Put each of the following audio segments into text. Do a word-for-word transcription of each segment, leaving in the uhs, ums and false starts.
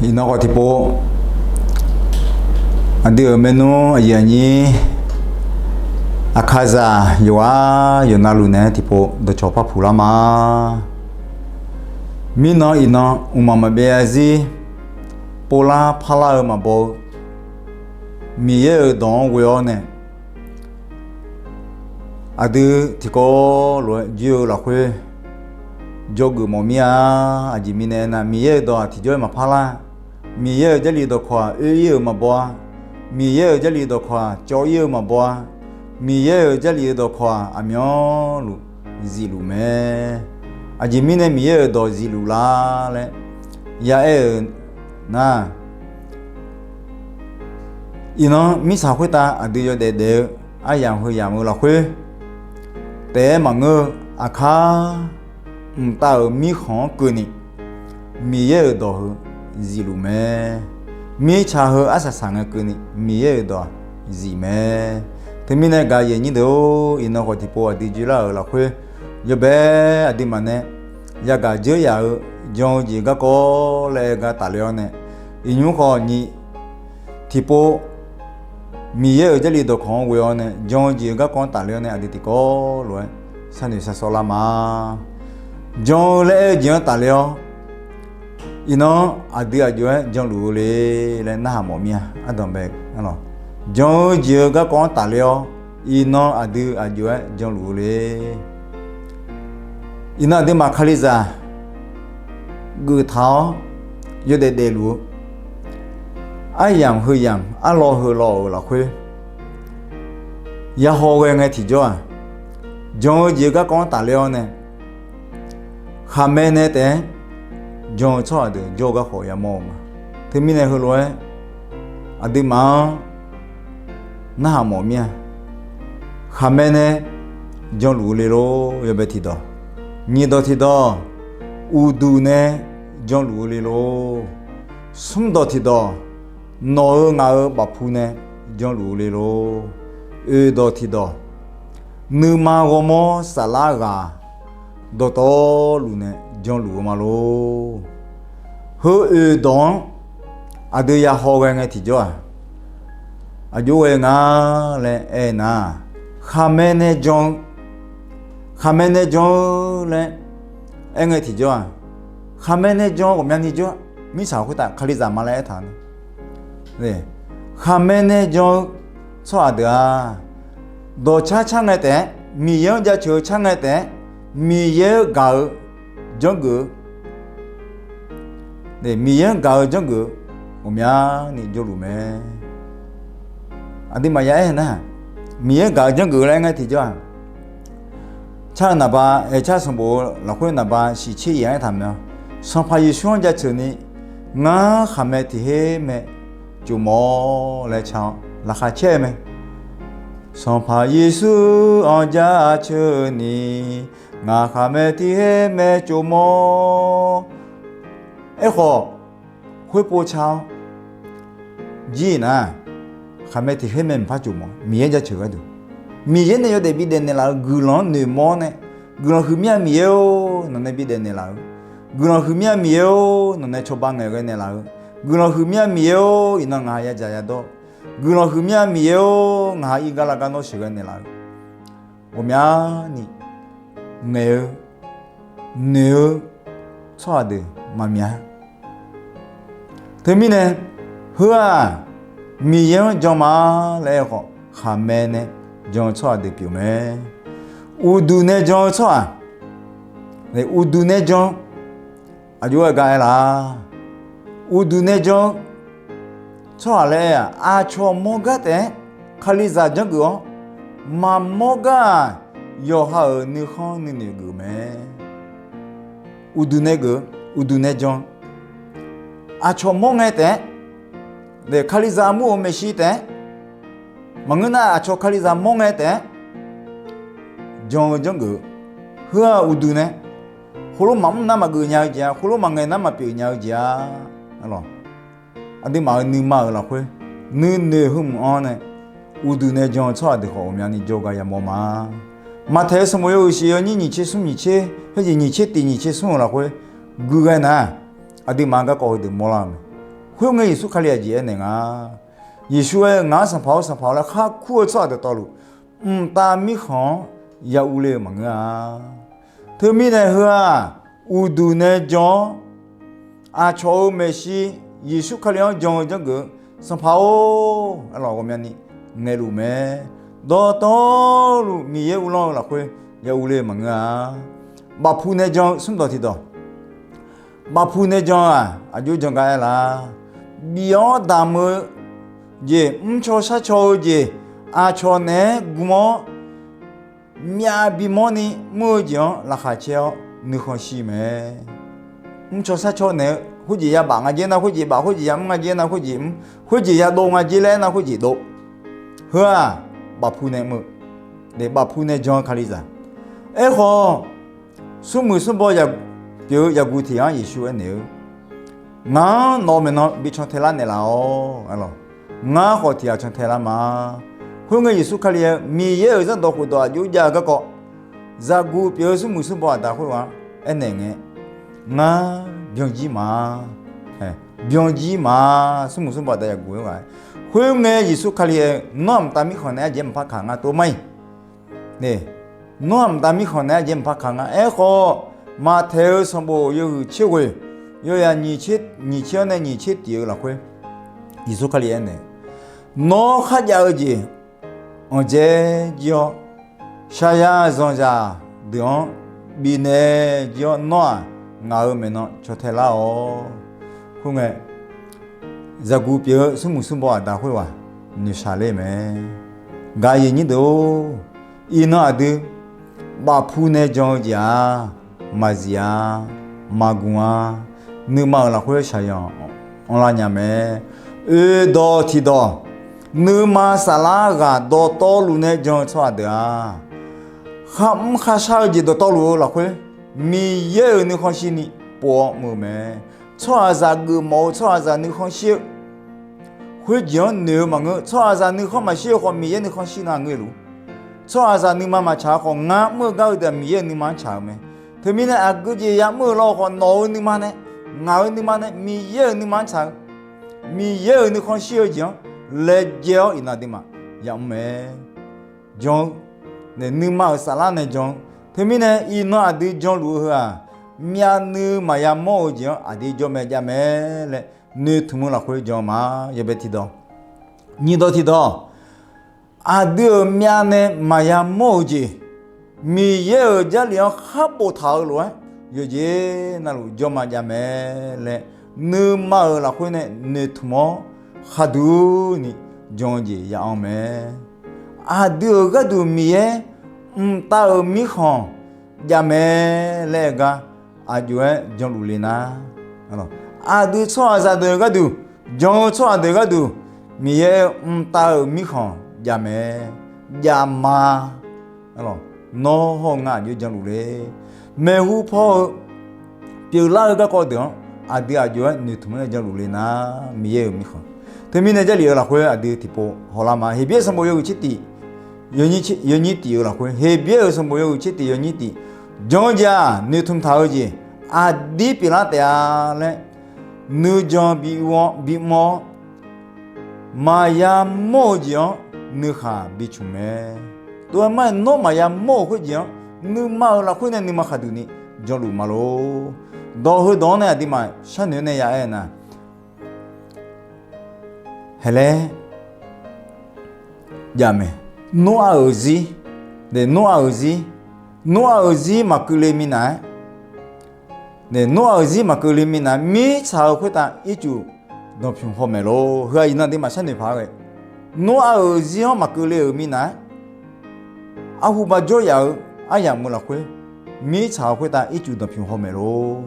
Iqnan khawf tiqpov, aqdui-euq maernmr aqyuif aqnyir, aqkaqzaq yawqghaq yawqnavluf naeq-aer tiqpov dawqcawq par puq lar ma. Mirnan iqnan mqmaq maqbyav zarzir povlar parlar-eu maqbaw-eu Miqyaer-euq dawq-anr ghoe-awr nae, aqdui tiqkawv lof-aer joer-eu lafkhoer jawrgeuf mawf mir-a. Aqjeq mirnae aernar, Miqyaer-euq dawq-aq tiqjawr-aer maqpar lar. Miqyaer-euq Jarlif dawqkawq-aq oer-ir-euq maqbaw-a. Miqyaer-euq Jarlif dawqkawq-aq cawv-ir-eu maqbaw-a. Miqyaer-euq Jarlif-eu dawqkawq-aq aqmyanluf zifluf mae. Aqjeq mirnae Miqyaer-euq dawq zifluf lar laer ya aer-euq nar, iqnan mirtsaq khoertav aqdui yawdaef daef-eu aryamq heu yamq-eu lafkhoer taef-aer maqngeur-eu aqkar mqtav-euq mirkhanq-anr keuvni Miqyaer-euq dawq heu zifluf mae. Mirtsaq heu arsaq saq ngae keuvni Miqyaer-euq dawq zif mae. Teumirnae gaq yaeq nyir deuq-or, iqnan khawf tiqpov aqdui joerlar-euq lafkhoer yawbae aqduimaf nae yagaq dzeur yaf-eu jan-eu jeq garkawv laer aer gar tafler-awr nae, iqnymr khawf nyiq tiqpov Miqyaer-euq Jarlif dawqkawq-anr ghoe-awr nae jan-eu jeq-eu garkawv-anr tafler-awr nae aqdui tiqkawv lof-aer sharnoeq sharshawr lar ma. Jan-eu laer aer-eu jeq-anr tafler-awr, iqnan aqdui aqjox-aer janluf-eu le laer narhaq mawf mir-a. Ardanqbae, jan-eu jeq-eu garkawv-anr tafler-awr, iqnan aqdui aqjox-aer janluf-eu le. Iqnan aqduimaf Kalizaq geuftaq-awr yawdaef daefluf-eu aryamq heu yamq arlawr heu lawr-euq lafkhoer yahaw ghae ngae tiqjawr-aq, jan-eu jeq-eu garkawv-anr tafler-awr nae, khaqmae nae taef-aer jan-eu tsawrhaq deuq jawr-eu garkawv yamawr-eu ma. Teumirnae heulof-aer aqduimaf-anr narhaq mawf mir-a. Khaqmae nae janluf-eu le lor, yawbae tiqdawq. Nyiq dawq tiqdawq, uqduq nae janluf-eu le lor. Smr dawq tiqdawq, nawq-euq ngaq-euq bafpu nae janluf-eu le lor. Oeq dawq tiqdawq, nuima ghawrmawr saflar ghaq dawqtawvluf nae janluf-eu ma lor. Heu oeq dawq-anr aqdui yahaw ghae ngae tiqjawr-aq, aqjox ghae nga laer aernar, khaqmae nae jan-eu, khaqmae nae jan-eu laer aer ngae tiqjawr-aq, khaqmae nae jan-eu ghawqmyani jawr, mirtsaq khoertav Kalizaq ma laer aertaq-a. Khaqmae nae jan-eu tsawrhaq deuq-aq, dawqcar car ngae taef-aer, Miqyaer-anr jaceuq-eu car ngae taef-aer, Miqyaer-anr gaq-eu janrgeuf-eu Miqyaer-anr gaq-eu janrgeuf-eu ghawqmyani jawrluf mae. Aqduimaf ya aer nar, Miqyaer-anr gaq-eu janrgeuf laer aer ngae tiqjawr-aq, car-eu naqba, aer car sanqbof-eu lafkhoer naqba shiqtser yaeq-anr aertaq mae-awr, Sanqpaq Yeqsur-anr jaceuq ni, ngar khaqmae tiq her mae tsofmawf-awr laer car-awr laqkhaq caer-eu mae. Sanqpaq Yeqsur-anr jaceuq ni, ngaq khaqmae tiq her mae tsofmawf-awr. Aerkhawf, khoerpov car-awr jir-iq nar, khaqmae tiq her mae maqpar tsofmawf, Miqyaer jaceuq gharduq, Miqyaer nae yawdaef bidaef naeqlaf-eu guiqlanq-anr noeqmawr-awr nae, guiqlanq huiqmya Miqyaer-or, nawqnae bidaef naeqlaf-eu, guiqlanq huiqmya Miqyaer-or, nawqnae cawba ngaeqghae naeqlaf-eu, guiqlanq huiqmya Miqyaer-or, iqnan ngaq-haq yadzaq yadawr, guiqlanq huiqmya Miqyaer-or, ngaq-haq irgar lavgar nawr sheuqghae naeqlaf-eu, ghawqmyani ngaeq-eu noeq-eu tsawrhaq deuq maqmya. Teumirnae, heu-aq, Miqyaer-anr jan ma laer aer-eu khawf, khaqmae nae jan-eu tsawrhaq deuq pyeuf mae. Uqduq nae jan-eu tsawrhaq, uqduq nae jan, aqjox-aer gar aer laf. Uqduq nae jan-eu tsawrhaq laer aer-aq, aqcawq mawr gar taef-aer Kalizaq janrgeuf-awr, maqmawr gar-aq, yawqha-euq nuikhanr nuinoeq geuf mae. Uqduq nae geuf, uqduq nae jan, aqcawq mawr ngae taef-aer, Kalizaq armur-euq maeqshi taef-aer, maqngeur nar aqcawq Kalizaq mawr ngae taef-aer jan-eu janrgeuf, heu-aq uqduq nae, khoerlof maqmr nar maqgeuf nya-eu jeq-a, khoerlof maqngaeq nar maqpyeuf nya-eu jeq-a. Aqduimaf-euq nuima-euq lafkhoer nuinoeq heu mq-anr nae, uqduq nae jan-eu tsawrhaq deuq khawf ghawqmyani jawrgar yamawr ma. Maqtaeq-eu sanqbof yawhuiq shiq yawnyir nyiq tser smr nyiq tser, khoerjeq nyiq tser tiq nyiq tser smr-euq lafkhoer gui ghae nar, aqduimaf-anr garkawv heudeuq mawrlar-eu mae. Khoerngae Yeqsur Kali aqjeq aernaeq nga. Yeqsur aer, Ngaq-anr Sanqpaq-or, Sanqpaq-or laer khar kur-eu tsawrhaq dawqtawvluf, mqtav mirkhanq-anr ya urle-eu maqngeur-a. Teumirnae heu-aq, uqduq nae jan-awr, aqcawq-euq maeqshi Yeqsur Kali-anr jan-eu janrgeuf-eu, Sanqpaq-or, arlawq ghawqmyani ngaeqluf mae. Dawqtawvluf Miqyaer uvlanr-eu lafkhoer ya urle-eu maqngeur-a. Bafpu nae jan-eu smrdawq tiqdawq. Bafpu nae jan-eu-aq, aqjox jangar aer lar. Bif-awr damq-eu jeq, mrcaw sharcaw-eu jeq, aqcawq naeq-aer gm-awr, myav bimawr ni mr-eu jeq-anr laqkhaq caer-awr nuikhanr shir mae. Mrcaw sharcaw naeq-eu khoerjeq ya baf nga jer nar khoerjeq baf, khoerjeq ya mr nga jer nar khoerjeq mr, khoerjeq ya dov nga jer laer nar khoerjeq dov. Heu-aq, bafpu nae mr-eu, bafpu nae jan-eu Kalizaq. Aerkhawf, smrmuiq smrbaw pyeuf-eu yaqguq tiq-anr Yeqsur aernaeq-eu, Ngaq-anr nawq-eu maeqnan bi cantae lar naeqlaf-awq. Ngar khawf tiq ghaq cantae lar ma. Khoerngae Yeqsur Kali-aer Miqyaer-euq zanrdawq khofdawq aqjox jav-eu garkawv, zaqguq pyeuf-eu smrmuiq smrbaw aqda khoerghaq-anr aernaeq ngae, Ngar byanjir ma. Byanjir ma. Smrmuiq smrbaw aqda yaqguq-aer ghaq-aer. Khoerngae Yeqsur Kali-aer, Nawr-aq mqtav mirkhanq nae arjeq-aer maqpar kaq ngar tov mar-iq. Nawr-aq mqtav mirkhanq nae arjeq-aer maqpar kaq ngar. Aerkhawf, Maqtaeq-eu sanqbof yawhuiq tser ghoeq, yawzaq nyiq tser-anr nae nyiq tser tif-eu lafkhoer, Yeqsur Kali aernaeq, Nawr kharjav-eu jeq anqdzae jir-awr, shaqzaq zanqzaq deuq-anr bifnaeq jir-awr, nawr-aq ngaq-euq maeqnan cantae lar-awq. Khoerngae, zaqguq pyeuf-eu smrmuiq smrbaw aqda khoerghaq noeqshaq ler mae. Gaq-eu aqyuif aqnyir deuq-or, iqnan aqdui bafpu nae jan-eu jeq-aq, maqzif-a, maqgmq-a, nuima-euq lafkhoer shaqzanq anrlar nya mae. Oedawq tiqdawq, nuima saflar ghaq dawqtawvluf nae jan-eu tsawrhaq deuq-aq, kharmr kharshar-eu jeq dawqtawvluf-eu lafkhoer, Miqyaer-euq nuikhanr shirni pov-awr mr-eu mae. Tsawrhaqzaq geufmawf-eu tsawrhaqzaq nuikhanr shir-eu khoerjeq-anr noeq-eu maqngeur. Tsawrhaqzaq nuikhanr maqshir-eu khawf, Miqyaer nuikhanr shir nar ngeur luf. Tsawrhaqzaq nuima maqtsaq-eu khawf, ngar mr-eu gar-eu deuq-aq Miqyaer-euq nuima-anr tsaq-eu mae. Teumirnae aqgeu jeq yamr-eu lawr khawf, nawq-euq nuima nae, ngaq-euq nuima nae, Miqyaer-euq nuima-anr tsaq-eu, Miqyaer-euq nuikhanr shir-eu jeq-anr laejae-awr iqnan aqduimaf yamr mae. Jan-eu, nuima-euq saflar nae jan-eu. Teumirnae iqnan aqdui janluf-eu heu-aq, myavnuiv maqya mawr-eu jeq-anr aqdui jawr mae jav mae laer noeqtmq-eu lafkhoer jan-eu ma. Yawbae tiqdawq, nyiqdawq tiqdawq, aqdui-euq myavnae maqya mawr-eu jeq, Miqyaer-euq Jarlif-anr khar boftaq-eu lof-aer, yawqjeq navluf jawr ma jav mae laer, nuima-euq lafkhoer nae noeqtmq-awr, khaqduq ni jan-eu jeq ya anr mae. Aqdui-euq gharduq Miqyaer mqtav-euq mirkhanq jav mae laer aer gar, aqjox-aer janluf le nar, aqdui tsawrhaqzaq deuq gharduq, jan-eu tsawrhaq deuq gharduq, Miqyaer mqtav-euq mirkhanq jav mae. Jav ma. Nawr hawr-eu ngar aqjox janluf le. Maeqhu paw-eu pyeuflar-eu garkawv deuq-anr aqdui aqjox-aer noeqtmq-aer janluf le nar, Miqyaer-euq mirkhanq. Teumirnae Jarlif-eu lafkhoer aqdui tiqpov hawlar ma. Heqbyaer sanqbof yawhuiq tser tif, yawnyir tif-eu lafkhoer, Heqbyaer-euq sanqbof yawhuiq tser tif yawnyir tif, jan-eu jeq-aq noeqtmq taq-eu jeq aqdir pyeuflar taef-a laer, nuijan bimr-awr, maqya mawr-eu jeq-anr nuikhaq bicmq mae. Tov-aer mar-aer nawr maqya mawr-euq khoerjeq-anr nuima-euq lafkhoer nae nuima khaqduq ni janluf ma lor. Dawq heudawq-anr nae aqduimaf sharnoeq nae ya aer nar, haeq laer jav mae. Noraq-euq zir, Noraq-euq zir, Noraq-euq zir maqkeuv le minav-aer, Noraq-euq zir maqkeuv le minav-aer, mirtsaq-euq khoertav ircuf danqpymq haw maeq lor. Heu-aq iqnan aqduimaf sharnoeq paq-aer ghae, Noraq-euq zir-anr maqkeuv le-euq minav-aer, arhu bajawr yaf-eu aryamq-eu lafkhoer, mirtsaq-euq khoertav ircuf danqpymq haw maeq lor.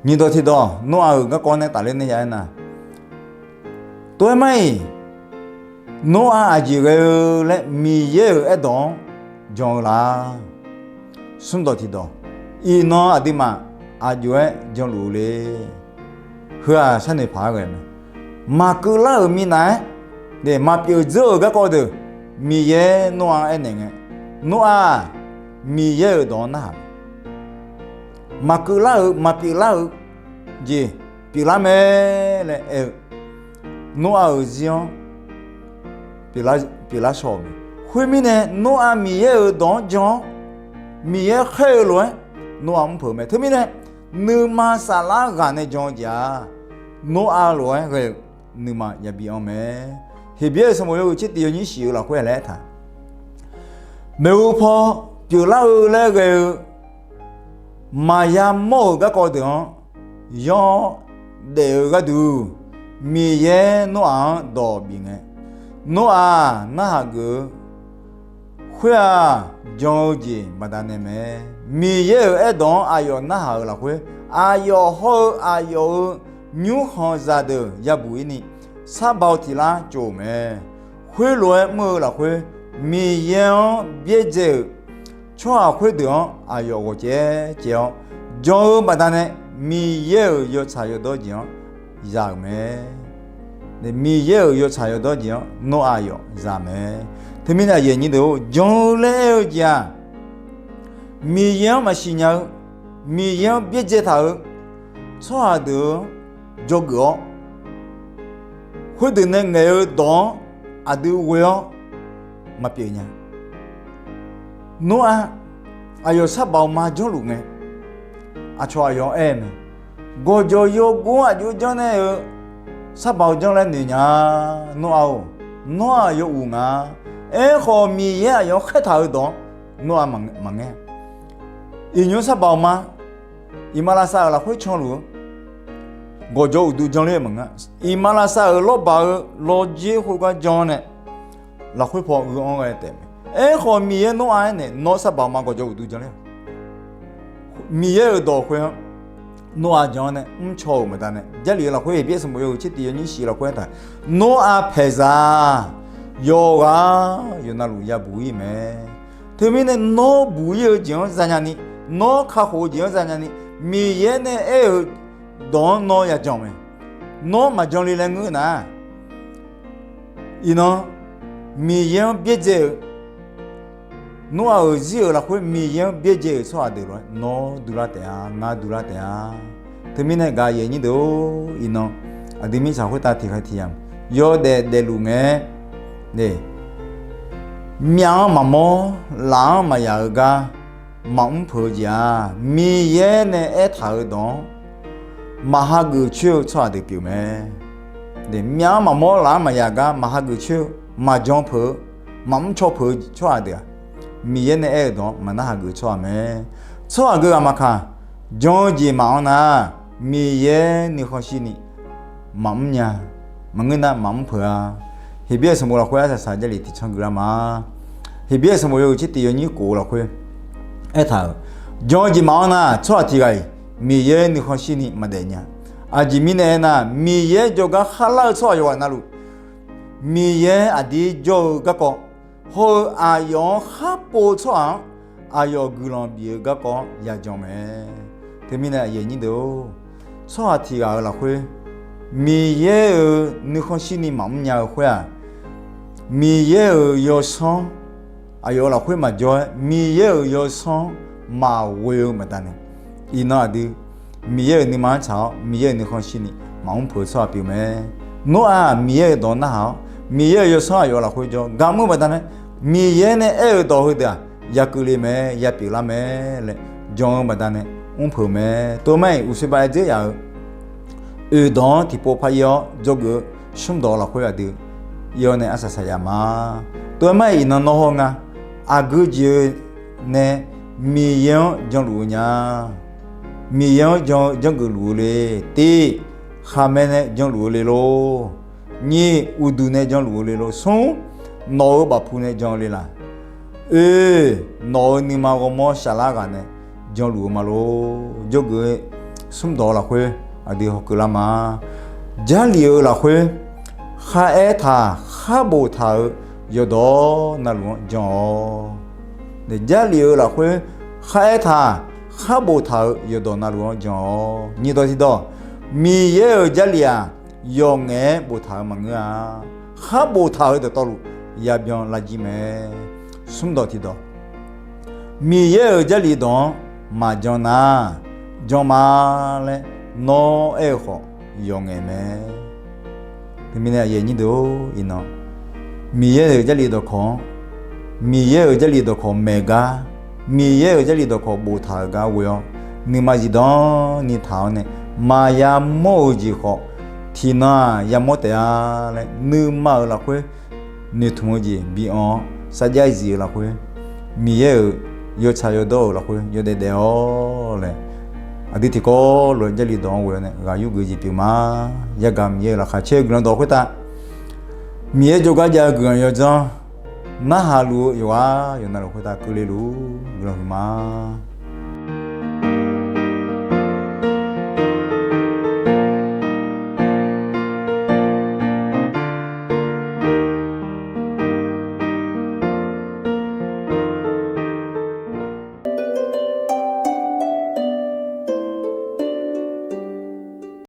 Nyiqdawq tiqdawq Noraq-euq garkawv nae tafler nae ya aer nar, tov-aer mar-iq, Noraq aqjeq ghae-eu laer Miqyaer-euq aerdawq-anr jan-eu la? Smrdawq tiqdawq, iqnan aqduimaf aqjox-aer janluf-eu le? Heu-aq sharnoeq paq-aer ghae mae. Maqkeuv lar-euq minav-aer, maqpyeuf dzeur-euq garkawv deuq, Miqyaer Noraq-anr aernaeq ngae, Noraq-aq, Miqyaer-euq dawq-anr narhaq mae. Maqkeuv lar-euq maqpyeuf lar-eu jeq, pyeuflar mae laer aer-eu, Noraq-euq zir-anr pyeuflar shaw-euq mae. Khoermirnae, Noraq Miqyaer-euq dawq-anr jan-awr, Miqyaer khaer-eu lof-aer Noraq mrpeuq mae. Teumirnae, nuima saflar ghaq nae jan-eu jeq-aq, Noraq lof-aer ghae-eu nuima yabi anr mae. Heqbyaer-euq sanqbof yawhuiq tser tiq yawnyir shif-eu lafkhoer laer aertaq, maeqhu paw pyeuflar-eu laer ghae-eu maqya mawr-euq garkawv deuq-anr yanr-awr daef-eu gharduq, Miqyaer Noraq-anr dawq bif ngae, Noraq narhaq geuf-eu khoer-aq, jan-eu jeq baqdanae mae. Miqyaer-euq aerdawq-anr aqyawf narhaq-euq lafkhoer, aqyawf hawr-eu aqyawf-euq nymrkhanq zaqdeuq yabuq-ir ni, sarbav tiq lar tsov-euq mae. Khoerlof-aer mr-eu lafkhoer, Miqyaer-anr byaerdzae-euq tsawrhaq khoerdeuq-anr aqyawf ghawqcaev caev-awr, jan-eu baqdanae Miqyaer-euq yawtsaq yawdawr jeq-anr za-euq mae. Miqyaer-euq yawtsaq yawdawr jeq-anr Noraq yawf za mae. Teumirnae aqyuif aqnyir deuq-or, jan-eu laer aer-eu jeq-aq, Miqyaer-anr maqsiq nya-eu, Miqyaer-anr byaerdzae taq-euq tsawrhaq deuq-anr dzawgeuf-awr, khoerdeuq nae ngaeq-eu dawq-anr aqdui ghoe-awr maqpyeuf nya. Noraq aqyawf sarbav ma janrluf ngae, aqcawq aqyawf-anr aer-eu mae. Gawqjawq yawgor aqjox janr nae-eu sarbav janr laer noeq nya. Noraq-or, Noraq yaw uq nga. Aerkhawf, Miqyaer aqyawf-anr khaertaq-eu dawq-anr Noraq maqngaer. Iqnymr sarbav ma, iqmalavshav-euq lafkhoer canluf-eu gawqjawq uqduq janr ler-eu maqngeur. Iqmalavshav-euq lawrbaq-eu lawrjer khoergar jan nae lafkhoer paw gheu-anr ghae taef mae. Aerkhawf, Miqyaer Noraq-aer nae, Nawr sarbav ma gawqjawq uqduq jan ler-a. Miqyaer-euq dawq khoer-anr Noraq jan-anr nae mrcaw-euq baqdanae, Jarlif-eu lafkhoer Heqbyaer sanqbof yawhuiq tser tiq yawnyir shif lafkhoer aertaq, Noraq paeqzaq yawqghaq yawqnavluf yabuq-ir mae. Teumirnae Nawr buq-ir-eu jeq-anr zanya ni, Nawr kakhof-eu jeq-anr zanya ni, Miqyaer nae aer-euq dawq-anr Nawr yajan mae. Nawr maqjan le laer ngeur nar, iqnan Miqyaer-anr byaerdzae-euq, Noraq-euq zir-euq lafkhoer Miqyaer-anr byaerdzae-euq tsawrhaq deuq lof-aer Nawr durlar taef-a, ngar durlar taef-a. Teumirnae gaq yaeq nyir deuq-or, iqnan aqdui mirtsaq khoertav tiqkhaeq tiq yamq yawdaef daefluf ngae, myaf-anr maqmawr, laf-anr maqyaf-eu gar maqmr peuq-eu jeq-aq, Miqyaer nae aertaq-euq dawq-anr maq hageuf coer-eu tsawrhaq deuq pyeuf mae. Myaf-anr maqmawr, laf-anr maqyaf gar maq hageuf coer-eu, maqjan peuq-eu, maqmr caw peuq-eu tsawrhaq deuq-aq, Miqyaer nae aer-euq dawq-anr maqnar hageuf tsawrhaq mae. Tsawrhaq geughaq maqkaq, jan-eu jeq maqanr nar, Miqyaer nuikhanr shirni maqmr nya, maqngeur nar maqmr peuq-a. Heqbyaer sanqbof lafkhoer arsaq saq Jarlif tiqcan geuflar ma. Heqbyaer sanqbof yawhuiq tser tiq yawnyir kof-eu lafkhoer aertaq-euq, jan-eu jeq maqanr nar, tsawrhaq tiq ghaq-iq Miqyaer nuikhanr shirni maqdaef nya. Aqjeq mirnae aernar, Miqyaer jawrgar kharlar-eu tsawrhaq yawqghaq navluf, Miqyaer aqdir jawr-eu garkawv hawr-eu aqyawf-anr khar pov-eu tsawrhaq-anr aqyawf guiqlanq bif-eu garkawv-anr yajan mae. Teumirnae aqyuif aqnyir deuq-or, tsawrhaq tiq ghaq-euq lafkhoer Miqyaer-euq nuikhanr shirni maqmr nya-eu khoer-aq, Miqyaer-euq yawsanr aqyawf-euq lafkhoer maqjawr-aer, Miqyaer-euq yawsanr maqghoe-eu baqdanae, iqnan aqdui Miqyaer-euq nuima-anr tsaq-awr Miqyaer-euq nuikhanr shirni maqmr peuq-eu tsawrhaq pyeuf mae. Nawr-aq Miqyaer-euq dawq narhaq-awr Miqyaer-euq yawsanr aqyawf lafkhoer jawr gar mr-eu baqdanae, Miqyaer nae aer-euq dawq heudeuq-aq yakeuvle mae, yapyeuflar mae laer jan-eu baqdanae mr peuq mae. Tov mar-iq uqshoe bav-aer dzeur yaf-eu oeq dawq-anr tiqpov par ir-awr dzawgeuf-eu smr dawq lafkhoer aqdui ir-awr nae arsaq saq yaf ma. Tov mar-iq iqnan nawr hawr nga, aqgeu jeq-eu nae Miqyaer-anr janluf-eu nya. Miqyaer-anr jan-eu jangeuf luf-eu le. Tiq, khaqmae nae janluf-eu le lor. Nyiq, uqduq nae janluf-eu le lor. Smr, nawq-euq bafpu nae jan-eu le laq. Oe, nawq-euq nuima ghawrmawr shaflar ghaq nae janluf-eu ma lor. Jawrgeuf-eu smr dawq lafkhoer aqdui hawkeuvlar ma. Jarlif-eu lafkhoer kharaer taq khar boftaq-euq yawqdawq navluf-anr jan-awq. Jarlif-eu lafkhoer kharaer taq khar boftaq-euq yawqdawq navluf-anr jan-awq. Nyiq dawq tiq dawq, Miqyaer-euq Jarlif-aq yawf ngaef-aer boftaq-euq maqngeur-a. Khar boftaq-euq dawqtawvluf yabyan lar jir mae. Smr dawq tiq dawq, Miqyaer-euq Jarlif dawq-anr maqjan nar, jan ma laer nawr aer-eu khawf, yawqngaef mae. Teumirnae aqyuif aqnyir deuq-or, iqnan Miqyaer-euq Jarlif dawqkawq-anr, Miqyaer-euq Jarlif dawqkawq maeq gar, Miqyaer-euq Jarlif dawqkawq boftaq-euq gar ghoe-awr, nuima zifdan ni taq-awr nae maqya mawr-eu jeq khawf, tiqnan-aq yamawr taef-a laer nuima-euq lafkhoer noeqtmq-eu jeq bi anr-awr, sarjax zif-euq lafkhoer, Miqyaer-euq yawtsaq yawdawr-euq lafkhoer yawdaef daef-awr laer, aqdui tiqkawv lof-aer Jarlif dawq-anr ghoe-awr nae ghaq yur geuf jeq pyeuf ma. Yagaq Miqyaer-euq laqkhaq caer-eu guiqlanq dawq khoertav, Miqyaer jawrgar jav-eu guiqlanq yawdzanr, narhaq luf-eu yawqghaq yawqnavluf khoertav keuvle luf guiqlanq huiqma.